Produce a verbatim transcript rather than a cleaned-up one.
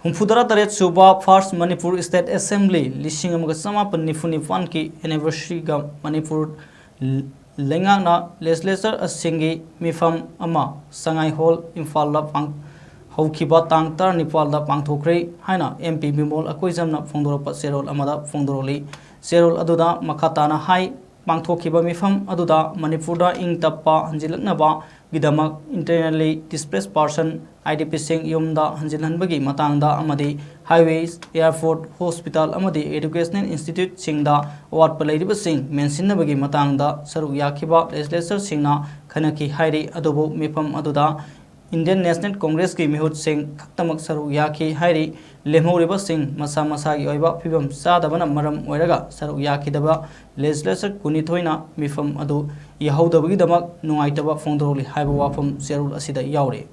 ꯍꯨꯝꯐꯨꯇꯔꯥ ꯇꯔꯦꯠ ꯁꯨꯕ First Manipur State Assembly ꯂꯤꯁꯤꯡ ꯑꯃꯒ ꯆꯃꯥꯄꯟ ꯅꯤꯐꯨ ꯅꯤꯄꯥꯟꯒꯤ anniversary ꯒ ꯃꯅꯤꯄꯨꯔ ꯂꯩꯉꯥꯛꯅ legislature ꯁꯤꯡꯒꯤ ꯃꯤꯐꯝ ꯑꯃ ꯁꯉꯥꯏ ꯍꯣꯜ, ꯏꯝꯐꯥꯜꯗ ꯄꯥꯡ-, ꯍꯧꯈꯤꯕ ꯇꯥꯡ ꯇꯔꯥꯅꯤꯄꯥꯜꯗ ꯄꯥꯡꯊꯣꯛꯈ꯭ꯔꯦ ꯍꯥꯏꯅ M P ꯕꯤꯃꯣꯜ ꯑꯀꯣꯏꯖꯝꯅ ꯐꯣꯡꯗꯣꯔꯛꯄ ꯆꯦꯔꯣꯜ ꯑꯃꯗ ꯐꯣꯡꯗꯣꯔꯛꯂꯤ꯫ ꯆꯦꯔꯣꯜ ꯑꯗꯨꯗ ꯃꯈꯥ ꯇꯥꯅ ꯍꯥꯏ, ꯄꯥꯡꯊꯣꯛꯈꯤꯕ ꯃꯤꯐꯝ ꯑꯗꯨꯗ ꯃꯅꯤꯄꯨꯔꯗ ꯏꯪ ꯇꯞꯄ ꯍꯟꯖꯤꯜꯂꯛꯅꯕꯒꯤꯗꯃꯛ internally displaced person, I D P ꯁꯤꯡ ꯌꯨꯝꯗ ꯍꯟꯖꯤꯜꯍꯟꯕꯒꯤ ꯃꯇꯥꯡꯗ ꯑꯃꯗꯤ highways, airport, hospital ꯑꯃꯗꯤ educational institute ꯁꯤꯡꯗ ꯑꯋꯥꯠꯄ ꯂꯩꯔꯤꯕꯁꯤꯡ ꯃꯦꯟꯁꯤꯟꯅꯕꯒꯤ ꯃꯇꯥꯡꯗ ꯁꯔꯨꯛ ꯌꯥꯈꯤꯕ legislature ꯁꯤꯡꯅ ꯈꯟꯅꯈꯤ ꯍꯥꯏꯔꯤ꯫ ꯑꯗꯨꯕꯨ ꯃꯤꯐꯝ ꯑꯗꯨꯗ Indian National Congress ꯀꯤ ꯃꯤꯍꯨꯠꯁꯤꯡ ꯈꯛꯇꯃꯛ ꯁꯔꯨꯛ ꯌꯥꯈꯤ ꯍꯥꯏꯔꯤ꯫ ꯂꯦꯝꯍꯧꯔꯤꯕꯁꯤꯡ ꯃꯁꯥ ꯃꯁꯥꯒꯤ ꯑꯣꯏꯕ ꯐꯤꯕꯝ ꯆꯥꯗꯕꯅ ꯃꯔꯝ ꯑꯣꯏꯔꯒ ꯁꯔꯨꯛ ꯌꯥꯈꯤꯗꯕ legislature ꯀꯨꯟꯅꯤꯊꯣꯏꯅ ꯃꯤꯐꯝ ꯑꯗꯨ ꯌꯥꯍꯧꯗꯕꯒꯤꯗꯃꯛ ꯅꯨꯡꯉꯥꯏꯇꯕ ꯐꯣꯡꯗꯣꯔꯛꯂꯤ ꯍꯥꯏꯕ ꯋꯥꯐꯝ ꯆꯦꯔꯣꯜ ꯑꯁꯤꯗ ꯌꯥꯎꯔꯤ꯫